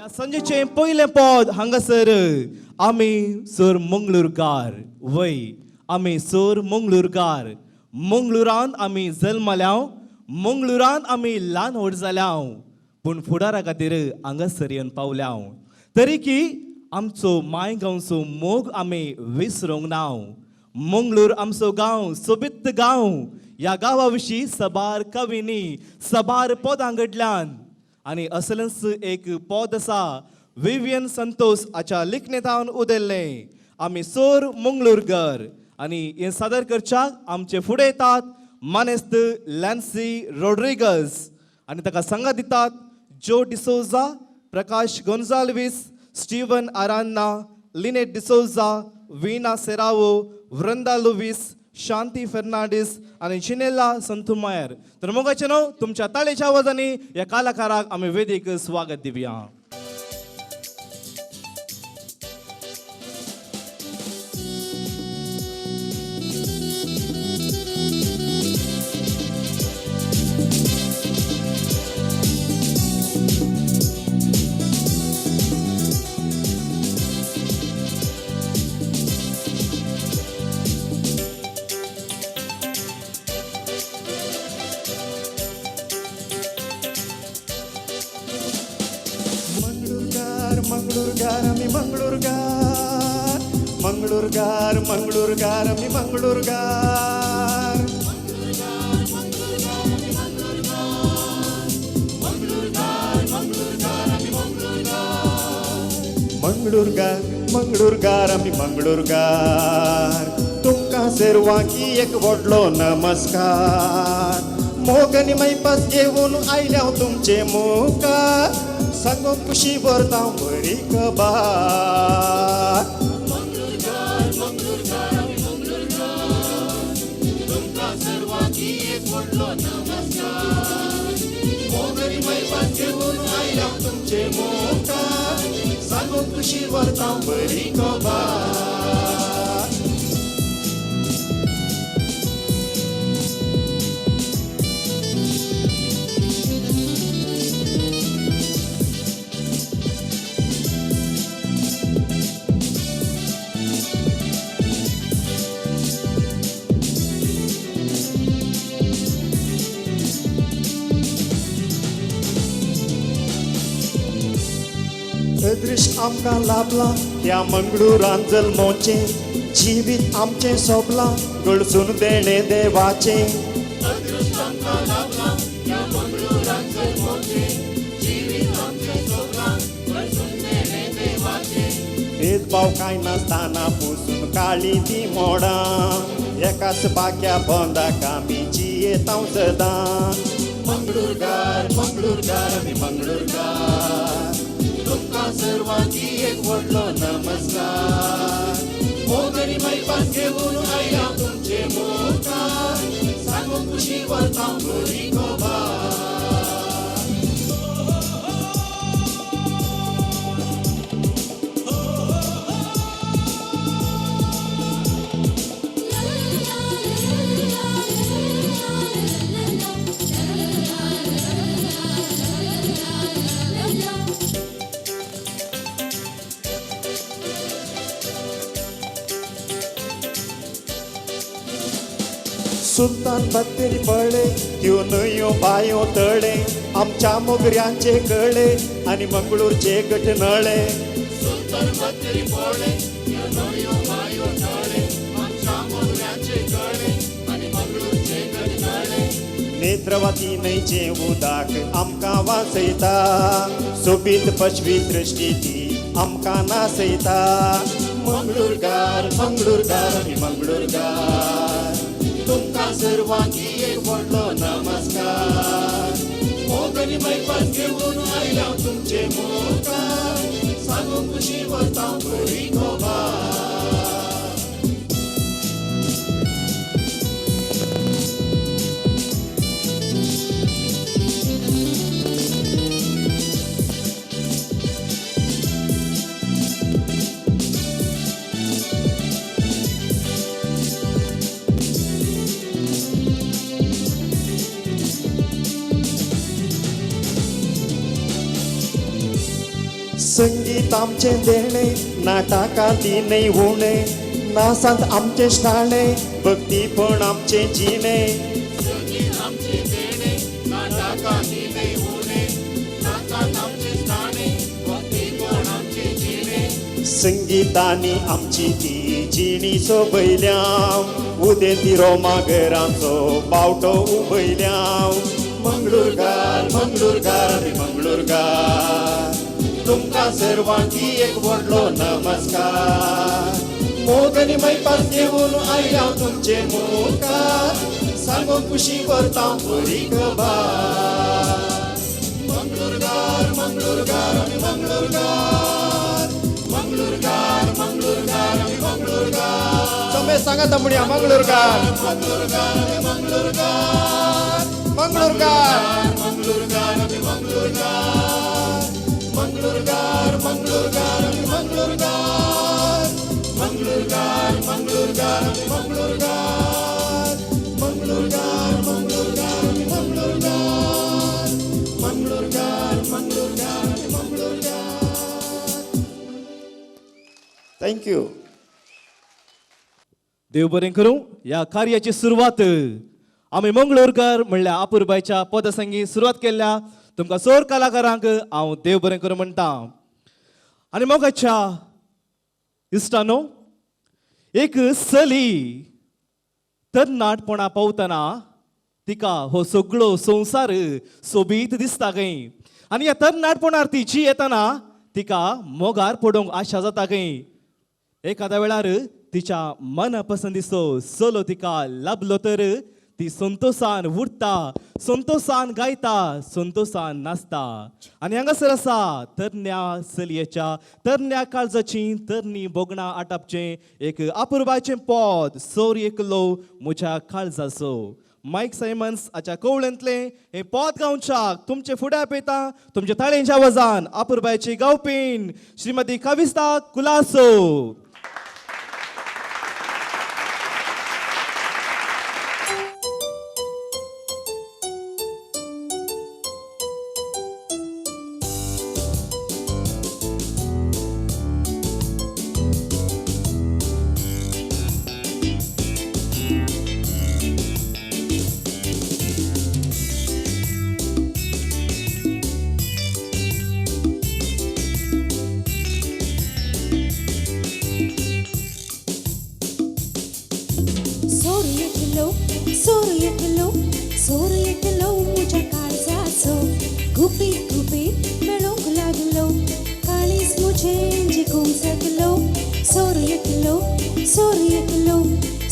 ह्या संजेचें पयलें पद हांगासर आमी सर मंगळूरकार वय आमी सर मंगळूरकार मंगळुरांत आमी जल्मल्या मंगळुरांत आमी ल्हान व्हड जाल्या पूण फुडारा खातीर हांगासर येवन पावल्या तरी की आमचो माय गांवचो मोग आमी विसरूंक ना. मंगळूर आमचो गांव सोबीत गांव ह्या गांवा विशीं सबार कवींनी सबार पदां घडल्यान आनी असलेंच एक पद आसा विवियन संतोष हाच्या लिखणेंतावन उदेल्लें आमी सोर मंगळूरकर आनी हें सादर करच्याक आमचे फुडें येतात मानेस्त लॅन्सी रॉड्रिगस आनी ताका सांगात दितात जो डिसोजा, प्रकाश गोन्जाल्वीस, स्टीवन आरान्ना, लिनेट डिसोजा, वीणा सेरावो, वृंदा लुवीस, शांती फेर्नांडीस आनी जिनेला संतुमायर. तर मोगाचें न्हू तुमच्या ताळेच्या आवाजांनी ह्या कलाकाराक आमी वेदीक स्वागत दिवया. मंगळूरकार मंगळूरकार आमी मंगळूरकार मंगळूरकार मंगळूरकार आमी मंगळूरकार मंगळूरकार मंगळूरकार आमी मंगळूरकार तुमकां सर्वांकी एक व्हडलो नमस्कार. मोग आनी मैपास घेवन आयल्या हांव तुमचे मुखार सांगूंक खुशी भरता बरी खबर. आयल्या हांव तुमचे मुखार सांगूंक खुशी भरता बरी खबर. अदृश्ट आमकां लाभलां ह्या मंगळुरान जल्मोचें जिवीत आमचें सोबलां गळसून देणें देवाचें. भेदभाव कांय नासतना पुसून काळी ती मोडां एकाच बाक्या बोंदाक आमी जियेता सदां. मंगळूरकार मंगळूरकार आमी मंगळूरकार तुमकां सर्वांकी एक व्हडलो नमस्कार. मोग आनी मैपास घेवन आयल्या तुमचे मुखार सांगूंक खुशी व्हरता बरी खबर. सुलतान बत्तेरी पळ्ळे त्यो न्हंयो बायो तळे आमच्या मोगऱ्यांचे कळे आनी मंगळूरचे गट नळे. नेत्रवाती न्हंयचें उदक आमकां वाचयता सोबीत पशवी दृश्टी ती आमकां नासयता. मंगळूरकार मंगळूरकार आमी मंगळूरकार तुमकां सर्वांकी एक व्हडलो नमस्कार. मोग आनी मैपास घेवन आयल्या हांव तुमचे मुखार सांगूंक खुशी व्हरता बरी खबर. संगीत आमचें देणें, नाटकां ती न्हय उणें, नासांत आमचें श्टाणें, भक्तीपण आमचें जिणें. संगीतानी आमची ती जिणी सोबयल्या, उदेंती रोमा घरांचो बावटो उबयल्या. मंगळूरकार मंगळूरकार आमी मंगळूरकार, तुमकां सर्वांकी एक व्हडलो नमस्कार. मोग आनी मैपास घेवन आयल्या तुमचे मुखार, सांगूंक खुशी करता बरी खबर. मंगळूरकार मंगळूरकार आमी मंगळूरकार, मंगळूरकार मंगळूरकार आमी मंगळूरकार. समे सांगात म्हणया मंगळूरकार मंगळूरकार आमी मंगळूरकार, मंगळूरकार मंगळूरकार आमी मंगळूरकार, मंगळूरकार मंगळूरकार आमी मंगळूरकार, मंगळूरकार मंगळूरकार आमी मंगळूरकार, मंगळूरकार मंगळूरकार आमी मंगळूरकार, मंगळूरकार मंगळूरकार आमी मंगळूरकार. Thank you. देव बरें करूं. ह्या कार्याची सुरवात आमी मंगळूरकर म्हणल्यार अपुरबायच्या पदसंगी सुरवात केल्ल्या तुमकां सोर कलाकारांक हांव देव बरें करूं म्हणटा. आनी मोगाच्या इश्टानो, एक चली तरणाटपणा पावतना तिका हो सगळो संवसार सोबीत दिसता खंय, आनी ह्या तरणाटपणार ती जी येतना तिका मोगार पडोवंक आशा जाता खंय. एखाद्या वेळार तिच्या मनपसंदीचो चलो तिका लाभलो तर ती संतोसान उरता, संतोसान गायता, संतोसान नाचता. आनी हांगासर आसा तरण्या चलयेच्या तरण्या काळजाची तरणी भोगणां आटापचें एक अपुरबायचें पद, सोर एकलो म्हज्या काळजाचो. मायक सायमन्स हाच्या कवळेंतलें हें पद गावच्याक तुमचे फुडें आपयता तुमच्या ताळेंच्या आवाजान अपुरबायची गावपीण श्रीमती कविस्ता कुलासो. सोर एकलो, सोर एकलो म्हज्या काळजाचो, गुपीत गुपीत मेळोंक लागलो, काळीज म्हजें जिखूंक सगलो. सोर एकलो, सोर एकलो,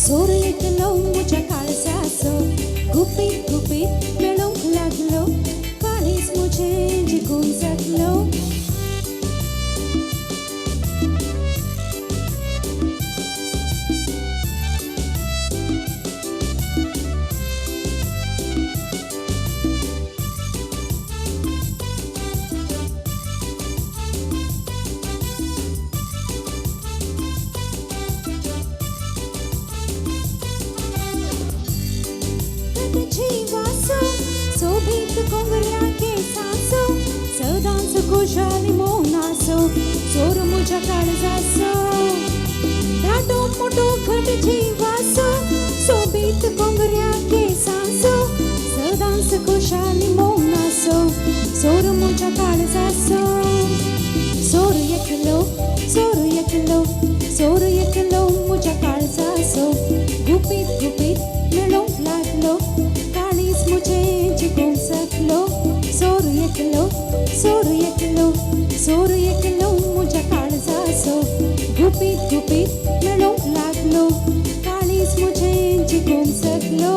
सोर एकलो म्हज्या काळजाचो, गुपीत गुपीत मेळोंक लागलो, काळीज म्हजें जिखूंक सगलो. जीवासो सोबीत कोंगऱ्या केसांचो, सदांच खुशाली मौनाचो, चोर म्हज्या काळजाचो. धाटो मोटो घट जीवासो सोबीत कोंगऱ्या केसांचो, सदांच खुशाली मौनाचो, चोर म्हज्या काळजाचो. सोर एकलो, सोर एकलो, सोर एकलो म्हज्या काळजाचो, गुपीत गुपीत मेळोंक लागलो, काळीज म्हजें जिखूंक सकलो. सोर एकलो, सोर एकलो, सोर एकलो म्हज्या काळजाचो, गुपीत गुपीत मेळोंक लागलो, काळीज म्हजें जिखूंक सकलो.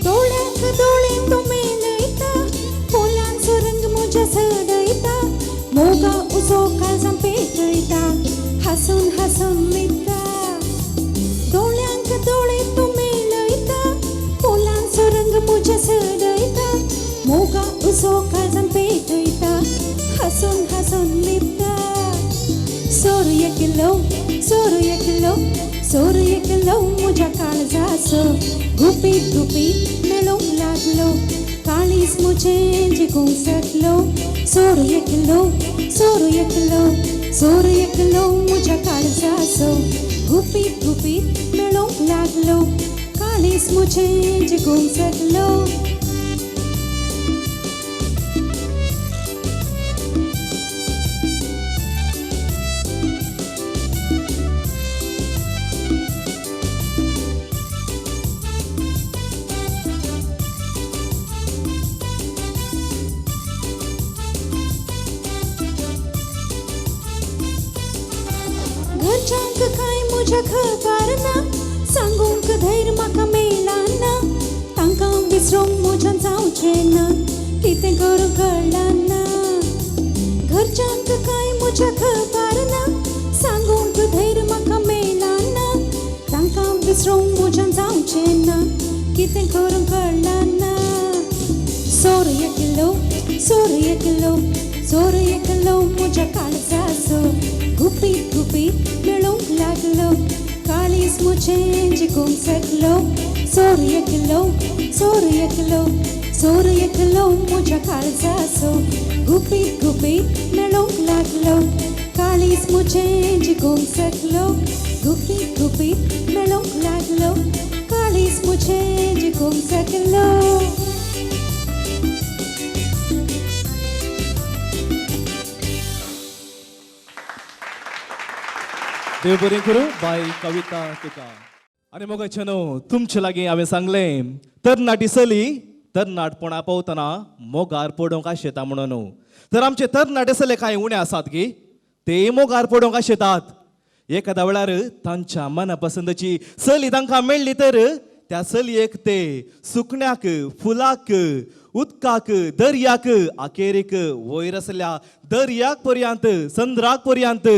दोळ्यांक दोळे तूं मेलयता, फुलांचो रंग म्हज्या चडयता, मोगा उजो काळजां पेटयता, हांसून हांसून न्हिदता. दोळ्यांक दोळे तूं मेलयता, फुलांचो रंग म्हज्या चडयता, एकलो सोरू एकलो सोरू एकलो म्हज्या काळजाचो गुपीत गुपीत मेळूंक लागलो काळीज म्हजें जिखूंक शकलो सोरू एकलो सोरू एकलो सोरू एकलो म्हज्या काळजाचो गुपीत गुपीत मेळूंक लागलो काळीज म्हजें जिखूंक शकलो. घरच्यांक कांय म्हज्या खबर ना सांगूंक धैर्य म्हाका मेळना ना तांकां विसरूंक म्हज्यान जावचें ना कितें करूं कळना. घरच्यांक कांय म्हज्या खबर ना सांगूंक धैर्य म्हाका मेळना ना तांकां विसरूंक म्हज्यान जावचें ना कितें करूं कळना. सोरू एकलो सोरू एकलो सोरू एकलो म्हज्या काळजाचो गुपीत गुपीत मेळूंक लागलो काळीज म्हजें जिखूंक शकलो सोरू एकलो सोरू एकलो सोरू एकलो म्हज्या काळजाचो गुपीत गुपीत मेळूंक लागलो काळीज म्हजें जिखूंक शकलो गुपीत गुपीत मेळूंक लागलो काळीज म्हजें जिखूंक शकलो. देव बरें करूं बाय कविता तुका. आनी मोगाचे न्हू तुमचे लागीं हांवें सांगलें तरणाटी चली तरणाटपणा पावतना मोगार पडोवंक आशेता म्हणून. तर आमचे तरणाटे चले कांय उणे आसात की ते मोगार पडोवंक आशेतात. एखाद्या वेळार तांच्या मना पसंदची चली तांकां मेळ्ळी तर त्या चलयेक ते सुकण्याक फुलाक उदकाक दर्याक अखेरीक वयर आसल्या दर्याक पर्यंत संद्राक पर्यंत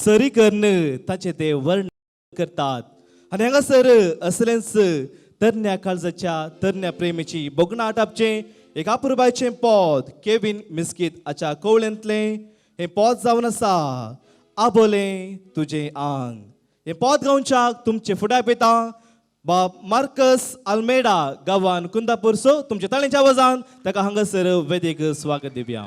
सरी करून ताचें ते वर्णन करतात. आनी हांगासर असलेंच तरण्या काळजाच्या तरण्या प्रेमीची भोगणां आटापचें एक अपुरबायचें पद केवीन मिस्कीत हाच्या कवळेंतलें हें पद जावन आसा आबोलें तुजें आंग. हें पद गावच्याक तुमचे फुडार पेता बाब मार्कस आल्मेडा गांवान कुंदापूर. सो तुमच्या ताळ्यांच्या आवाजान ताका हांगासर वेदीक स्वागत दिवया.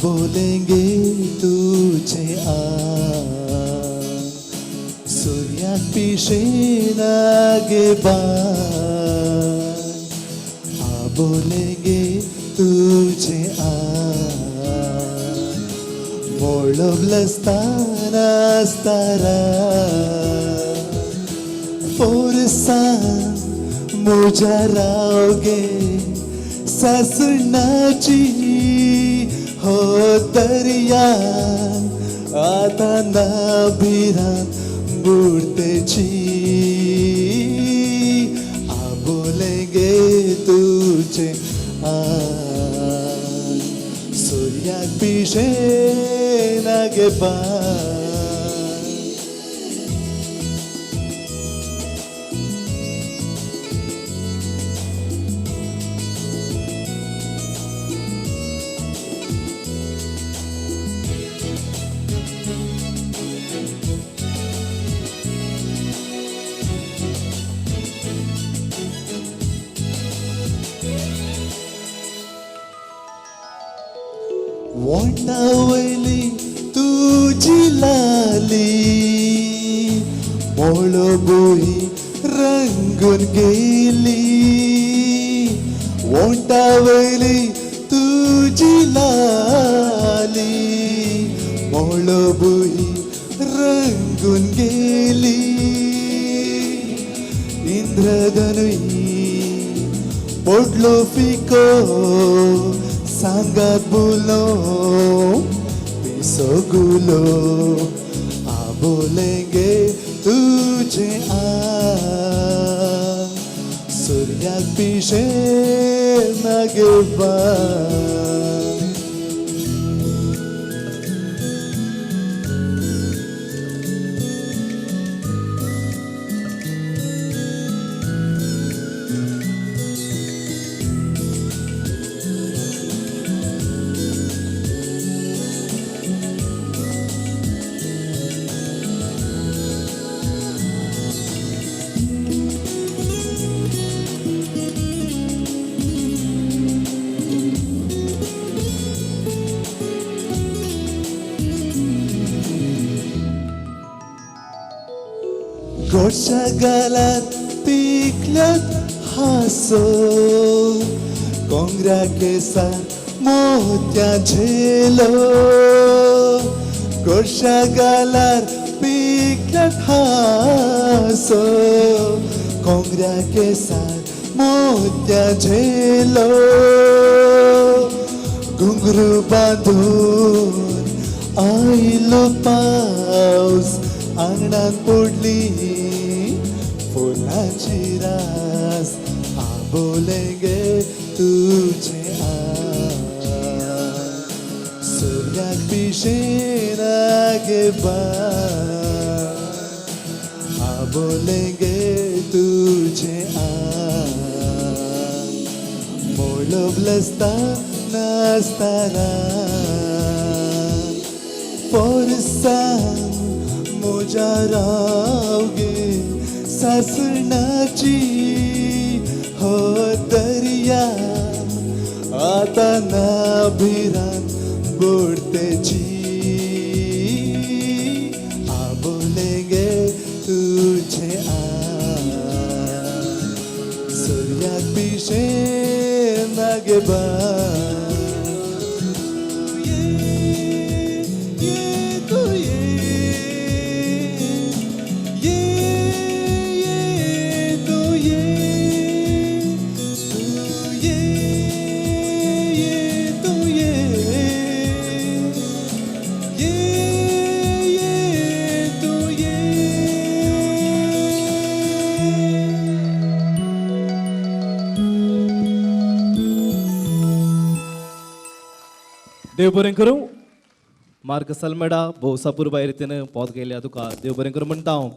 बोलेंगे तुझे आ सूर्याक पिशे नागे बान आ बोलेंगे तुझे आ मोळबलस्ताना तारा फोरसान मुझा रावगे सासणाची हो दर्या आता ना भिरांत बुडतेची आ बोलेंगे तुझे आ सूर्याक पिशे नागे बान. वोंटावयली तुजी लाली मोळबोही रंगून गेली वोंटावयली तुजी लाली मोळबोही रंगून गेली. बदनूय पडलो फिको सांगात बुलो पिसो गुलो आबोलेंगे तुझे आ सूर्याक पिशें मागे गोडशा गालात पिकल्यात हासो कोंगऱ्या केसार मोत्या झेलो गोडशा गालार पिकल्यात हासो कोंगऱ्या केसार मोत्या झेलो घुंगरू बांदून आयलो पावस आंगणान पडली फुलांची रास आबोलेंगे तुझे आ सूर्याक पिशें गे बा आबोलेंगे तुझे आ मोळब लसता नासताना पोरसान म्हज्या रावगे सासणाची हो दर्या आता ना भिरांत बुडतेची आबोलेंगे तुझे आ सूर्याक पिशें मागे बा देव बरें करूं मार्क सलमेडा भोव सापूर बाय रितीन पोत गेल्या तुका देव बरें करूं म्हणटा हांव.